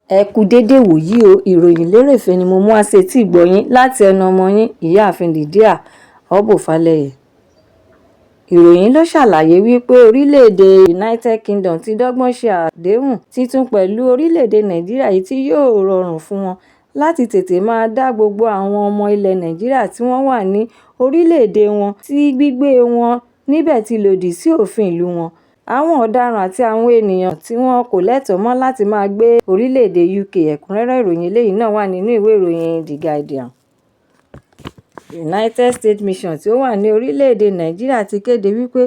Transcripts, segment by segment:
Ẹ kú dédé ìwòyí o. Ìròyìn lérèfé ni mo mú wá sétí ìgbọ́ yín láti ẹnu ọmọ yín, Ìyáàfin Lydia Ọbọfálẹyẹ. Ìròyìn ló ṣàlàyé wípé orílẹ̀-èdè United Kingdom ti dọ́gbọ́n ṣe àdéhùn tuntun pẹ̀lú orílẹ̀-èdè Nàìjíríà èyí tí yóò rọrùn fún wọn láti tètè máa dá gbogbo àwọn ọmọ ilẹ̀ Nàìjíríà tí wọ́n wà ní orílẹ̀-èdè wọn tí gbígbé wọn níbẹ̀ ti lòdì sí òfin ìlú wọn, àwọn ọ̀daràn àti àwọn ènìyàn tí wọn kò lẹ́tọ̀ọ́ mọ́ láti máa gbé orílẹ̀-èdè UK. Ẹ̀kúnrẹ́rẹ́ ìròyìn eléyìí náà wà nínú ìwé ìròyìn The Guardian. United States Mission tí ó wà ní orílẹ̀-èdè Nàìjíríà ti kéde wípé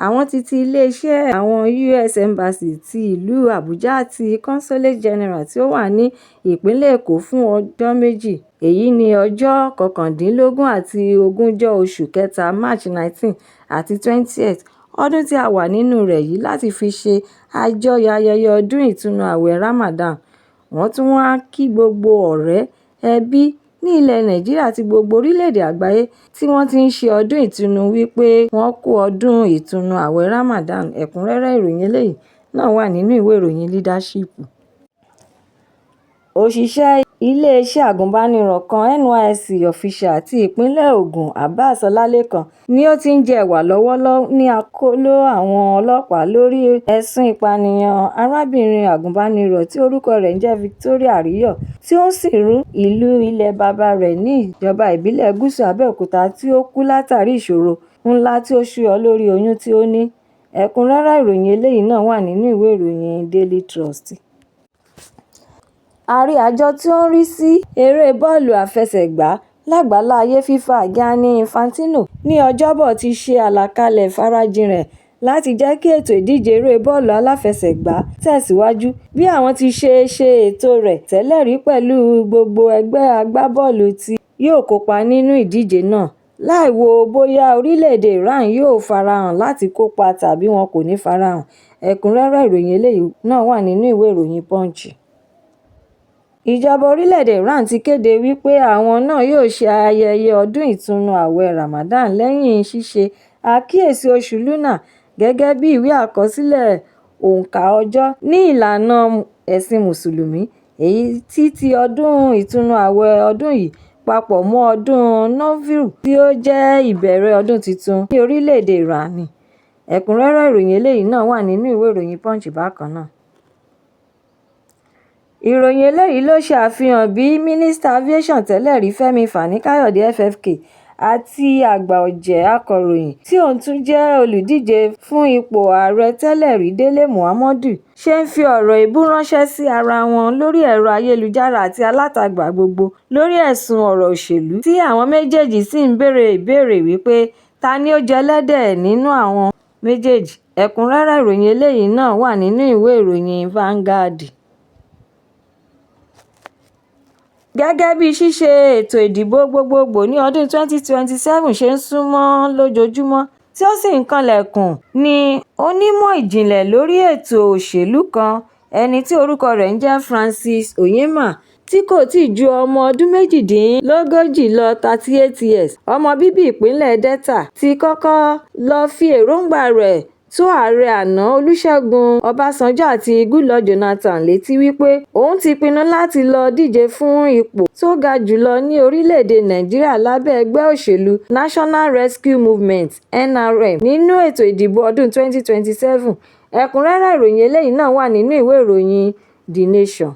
àwọn ti ti iléeṣẹ́ àwọn US Embassy ti ìlú Àbújá àti Consulate General tí ó wà ní ìpínlẹ̀ Èkó fún ọjọ́ 2. Èyí ní ọjọ́ 29 àti ogúnjọ́ oṣù kẹta, March 19 àti 20, ọdún tí a wà nínú rẹ̀ yìí, láti fi ṣe àjọyọ̀ ayẹyẹ ọdún ìtúnu ààwẹ̀ Ramadan. Wọ́n tún wáá kí gbogbo ọ̀rẹ́, ẹbí ní ilẹ̀ Nàìjíríà àti gbogbo orílẹ̀-èdè àgbáyé tí wọ́n ti ń ṣe ọdún ìtùnú wípé wọ́n kú ọdún ìtúnu ààwẹ̀ Ramadan. Ẹ̀kúnrẹ́rẹ́ ìròyìn eléyìí náà wà nínú ìwé ìròyìn Leadership. Òṣìṣẹ́ iléeṣẹ́ agùnbánirọ̀ kan, NYSC official ti ìpínlẹ̀ Ogun, Abbas Ọlálẹ́kan ni ó ti ń jẹ ẹ̀wà lọ́wọ́lọ́wọ́ ní akóló àwọn ọlọ́pàá lórí ẹ̀sùn ìpànìyàn arábìnrin agùnbánirọ̀ tí orúkọ rẹ̀ ń jẹ́ Victoria Àríyọ̀ tí ó ń sìnrú ìlú ilé bàbá rẹ̀ ní ìjọba ìbílẹ̀ Gúúsù Abẹ́òkúta tí ó kú látàrí ìṣòro ńlá tí ó súyọ lórí oyún tí ó ní. Ẹ̀kúnrẹ́rẹ́ ìròyìn eléyìí náà wà nínú ìwé ìròyìn Daily Trust. Ààrẹ àjọ tí ó ń rí sí eré bọ́ọ̀lù àfẹsẹ̀gbá lágbàláyé FIFA, Gianni Infantino, ní Ọjọ́bọ̀ ti ṣe àlàkalẹ̀ ìfarajìn rẹ̀ láti jẹ́ kí ètò ìdíje eré bọ́ọ̀lù aláfẹsẹ̀gbá tẹ̀síwájú bí àwọn ti ṣe ṣe ètò rẹ̀ tẹ́lẹ̀ rí pẹ̀lú gbogbo ẹgbẹ́ agbábọ́ọ̀lù tí yóò kópa nínú ìdíje náà, láì wo bóyá orílẹ̀-èdè Iran yóò farahàn láti kópa tàbí wọn kò ní farahàn. Ẹ̀kúnrẹ́rẹ́ ìròyìn eléyìí náà wà nínú ìwé ìròyìn Punch. Ìjọba orílẹ̀-èdè Iran ti kéde wípé àwọn náà yóò ṣe ayẹyẹ ọdún ìtúnu ààwẹ̀ Ramadan lẹ́yìn ṣíṣe àkíyèsí oṣù Lunar gẹ́gẹ́ bí ìwé àkọsílẹ̀ òǹkà ọjọ́ ní ìlànà ẹ̀sìn Mùsùlùmí, èyí tí ti ọdún ìtúnu ààwẹ̀ ọdún yìí papọ̀ mọ́ ọdún Nowruz tí ó jẹ́ ìbẹ̀rẹ̀ ọdún tuntun ní orílẹ̀-èdè Ìránì. Ẹ̀kúnrẹ́rẹ́ ìròyìn eléyìí náà wà nínú ìwé ìròyìn Punch bákan náà. Ìròyìn eléyìí ló ṣe àfihàn bí Mínísítà Aviation tẹ́lẹ̀ rí Fẹ́mi Fani-Káyọ̀dé FFK àti àgbà ọ̀jẹ̀ akọ̀ròyìn tí òun tún jẹ́ olùdíje fún ipò ààrẹ tẹ́lẹ̀ rí Délé Momodu ṣe ń fi ọ̀rọ̀ èébú ránṣẹ́ sí ara wọn lórí ẹ̀rọ ayélujára àti alátagbà gbogbo lórí ẹ̀sùn ọ̀rọ̀ òṣèlú tí àwọn méjèèjì sì ń béèrè ìbéèrè wípé ta ni ó jẹlẹ́dẹ̀ nínú àwọn méjèèjì. Ẹ̀kúnrẹ́rẹ́ ìròyìn eléyìí náà wà nínú ìwé ìròyìn Vanguard. Gẹ́gẹ́ bí ṣíṣe ètò ìdìbò gbogbogbò ní ọdún 2027 ṣe ń sún mọ́ lójoojúmọ́ tí ó sì ń kanlẹ̀kùn ní onímọ̀ ìjìnlẹ̀ lórí ètò òṣèlú kan, ẹni tí orúkọ rẹ̀ ń jẹ́ Francis Onyema, tí kò tíì ju ọmọ ọdún 38 lọ, 38 years, ọmọ bíbí ìpínlẹ̀ Delta, ti kọ́kọ́ lọ fi èròǹgbà rẹ̀ tó ààrẹ àná Olúṣẹ́gun Ọbásanjọ́ àti Goodluck Jonathan létí wípé òun ti pinnu láti lọ díje fún ipò tó ga jùlọ ní orílẹ̀-èdè Nàìjíríà lábẹ́ ẹgbẹ́ òṣèlú National Rescue Movement, NRM, nínú ètò ìdìbò ọdún 2027. Ẹ̀kúnrẹ́rẹ́ ìròyìn eléyìí náà wà nínú ìwé ìròyìn The Nation.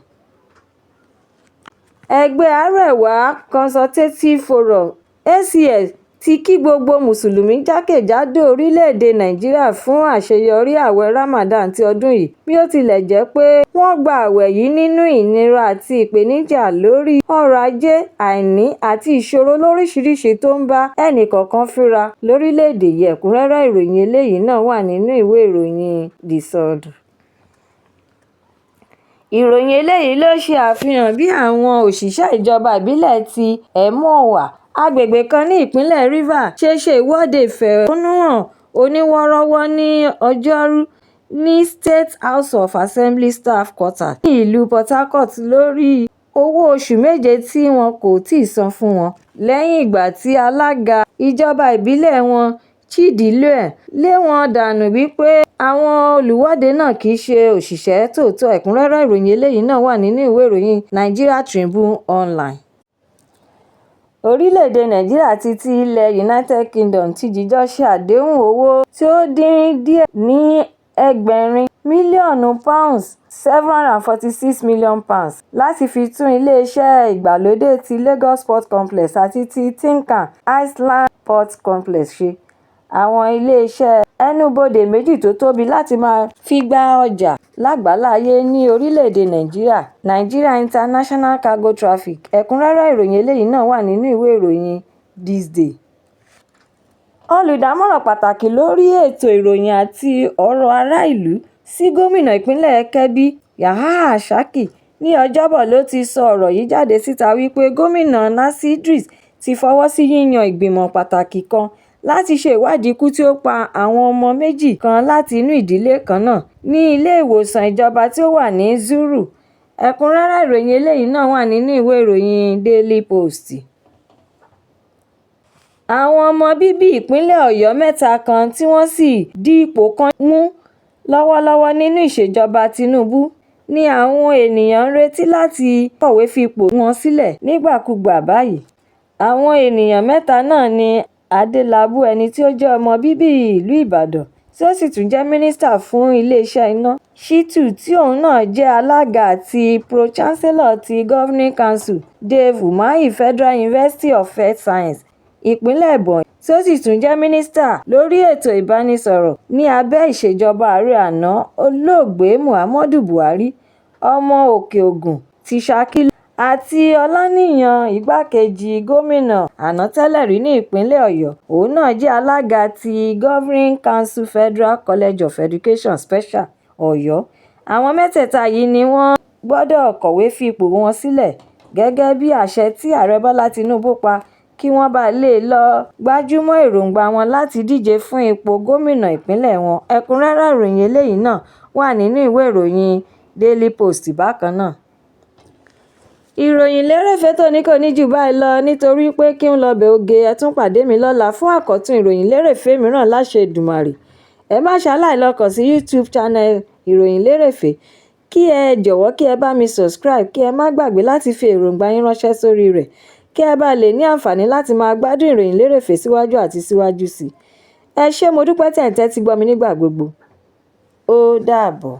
Ẹgbẹ́ Arewa Consultative Forum, ACF, ti kí gbogbo Mùsùlùmí jákè-jádò orílẹ̀-èdè Nàìjíríà fún àṣeyọrí ààwẹ̀ Ramadan ti ọdún yìí bí ó tilẹ̀ jẹ́ pé wọ́n gba ààwẹ̀ yìí nínú ìnira àti ìpèníjà lórí ọrọ̀ ajé, àìní àti ìṣòro lóríṣiríṣi tó ń bá ẹnìkọ̀ọ̀kan fínra lórílẹ̀-èdè yìí. Ẹ̀kúnrẹ́rẹ́ ìròyìn eléyìí náà wà nínú ìwé ìròyìn The Sun. Ìròyìn eléyìí ló ṣe àfihàn bí àwọn òṣìṣẹ́ ìjọba ìbílẹ̀ ti Emohua, agbègbè kan ní ìpínlẹ̀ Rivers, ṣe ṣe ìwọ́de ìfẹ̀hónúhàn oníwọ́rọ́wọ́ ní Ọjọ́rú ní State House of Assembly Staff Quarters ní ìlú Port Harcourt lórí owó oṣù méje tí wọn kò tíì san fún wọn, lẹ́yìn ìgbà tí alága ìjọba ìbílẹ̀ wọn, Chidi Leo lé wọn dànù wípé àwọn olùwọ́de náà kì í ṣe òṣìṣẹ́ tòótọ́. Ẹ̀kúnrẹ́rẹ́ ìròyìn eléyìí náà wà nínú ìwé ìròyìn Nigeria Tribune Online. Orílẹ̀-èdè Nàìjíríà àti ti ilẹ̀ United Kingdom ti jìjọ ṣe àdéhùn owó tí ó dín díẹ̀ ní ẹgbẹ̀rin mílíọ̀nù pounds £746 million láti fi tún ilé-iṣẹ́ ìgbàlódé ti Lagos Port Complex àti ti Tin Can Island Port Complex ṣe, àwọn ilé-iṣẹ́ ẹnubodè méjì tó tóbi láti máa fi gba ọjà lágbàáyé ní orílẹ̀-èdè Nàìjíríà, Nigeria International Cargo Traffic. Ẹ̀kúnrẹ́rẹ́ ìròyìn eléyìí náà wà nínú ìwé ìròyìn This Day. Olùdámọ̀ràn pàtàkì lórí ètò ìròyìn àti ọ̀rọ̀ ará-ìlú sí gómìnà ìpínlẹ̀ Kebbi, Yahaya Sharky, ní Ọjọ́bọ̀ ló ti sọ ọ̀rọ̀ yìí jáde síta wípé Gómìnà Nasir Idris ti fọwọ́ sí yíyan ìgbìmọ̀ pàtàkì kan láti ṣe ìwádìí ikú tí ó pa àwọn ọmọ méjì kan láti inú ìdílé kan náà ní ilé-ìwòsàn ìjọba tí ó wà ní Zuru. Ẹ̀kúnrẹ́rẹ́ ìròyìn eléyìí náà wà nínú ìwé ìròyìn Daily Post. Àwọn ọmọ bíbí ìpínlẹ̀ Ọ̀yọ́ mẹ́ta kan tí wọ́n sì di ipò kan mú lọ́wọ́lọ́wọ́ nínú ìṣèjọba Tìnùbù ni àwọn èèyàn ń retí láti kọ̀wé fipò wọn sílẹ̀ nígbàkúùgbà báyìí. Àwọn èèyàn mẹ́ta náà ní Adélábù, ẹni tí ó jẹ́ ọmọ bíbí ìlú Ìbàdàn tí ó sì tún jẹ́ mínísítà fún iléeṣẹ́ iná, Shittu, tí òun náà jẹ́ alága àti pro-chancellor ti Governing Council Dave Umahi Federal University of Health Sciences, ìpínlẹ̀ Ebonyi, tí ó sì tún jẹ́ mínísítà lórí ètò ìbánisọ̀rọ̀ ní abẹ́ ìṣèjọba ààrẹ àná Olóògbé Muhammadu Buhari, ọmọ Òkè-Ògùn ti Saki, àti Ọláníyan, igbákejì gómìnà àná tẹ́lẹ̀rí ní ìpínlẹ̀ Ọ̀yọ́, òun náà jẹ́ alága ti Governing Council Federal College of Education Special, Ọ̀yọ́. Àwọn mẹ́tẹ̀ẹ̀ta yìí ni wọ́n gbọ́dọ̀ kọ̀wé fipò wọn sílẹ̀ gẹ́gẹ́ bí àṣẹ tí Ààrẹ Bọ́lá Tìǹbù pa kí wọ́n bàa lè lọ́ọ́ gbájúmọ́ èròǹgbà wọn láti díje fún ipò gómìnà ìpínlẹ̀ wọn. Ẹ̀kúnrẹ́rẹ́ ìròyìn eléyìí náà wà nínú ìwé ìròyìn Daily Post bákan náà. Ìròyìn lérèfé tòní kò ní jù báyìí lọ nítorí pé kí n lọ́bẹ̀ oge. Ẹ tún pàdé mi lọ́la fún àkọ́tún ìròyìn lérèfé mìíràn láṣẹ Èdùmàrè. Ẹ má ṣaláì lọ kàn sí YouTube channel Ìròyìn Lérèfé, kí ẹ jọ̀wọ́ kí ẹ bá mi subscribe, kí ẹ má gbàgbé láti fi èròǹgbà yín ránṣẹ́ sórí rẹ̀ kí ẹ bá lè ní àǹfààní láti máa gbádùn ìròyìn lérèfé síwájú àti síwájú sí i. Ẹ ṣé, mo dúpẹ́ tẹ̀ ń tẹ́tí gbọ́ mi nígbà gbogbo. Ó dàbọ̀.